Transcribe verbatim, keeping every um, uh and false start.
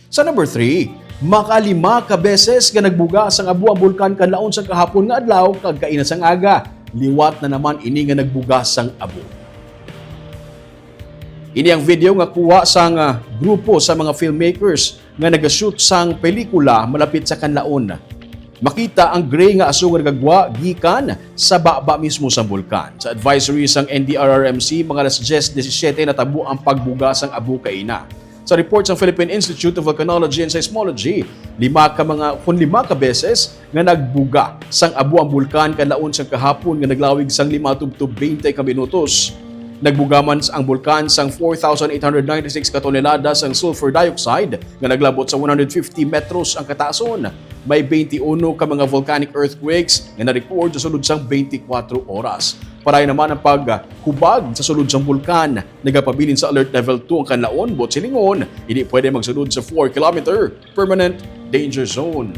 Sa number three, makalima ka beses nga nagbuga sang abo ang bulkan kanlaon sang kahapon nga adlaw kag kaina sang aga. Liwat na naman ini nga nagbuga sang abo. Ini ang video nga kuha sang, ah, grupo sa mga filmmakers nga nagashoot sang pelikula malapit sa kanlaon. Makita ang gray nga aso nga nagagwa gikan sa baba mismo sang bulkan. Sa advisory sang N D R R M C, mga alas diyes disisyete natabo ang pagbuga sang abo kaina. Sa report sang Philippine Institute of Volcanology and Seismology, lima ka mga, kun lima ka beses nga nagbuga sang abo ang bulkan kanlaon sang kahapon nga naglawig sang lima tubtob twenty ka minutos. Nagbuga man ang bulkan sang four thousand eight hundred ninety-six ka tonelada sang sulfur dioxide nga naglabot sa one hundred fifty metros ang kataason. May twenty-uno ka mga volcanic earthquakes nga na-record sa sulod sang twenty-four oras. Paray naman ang paghubag sa sulod sang bulkan. Nagapabilin sa alert level two ang kanlaon, buot silingon, hindi pwede magsulod sa four kilometer permanent danger zone.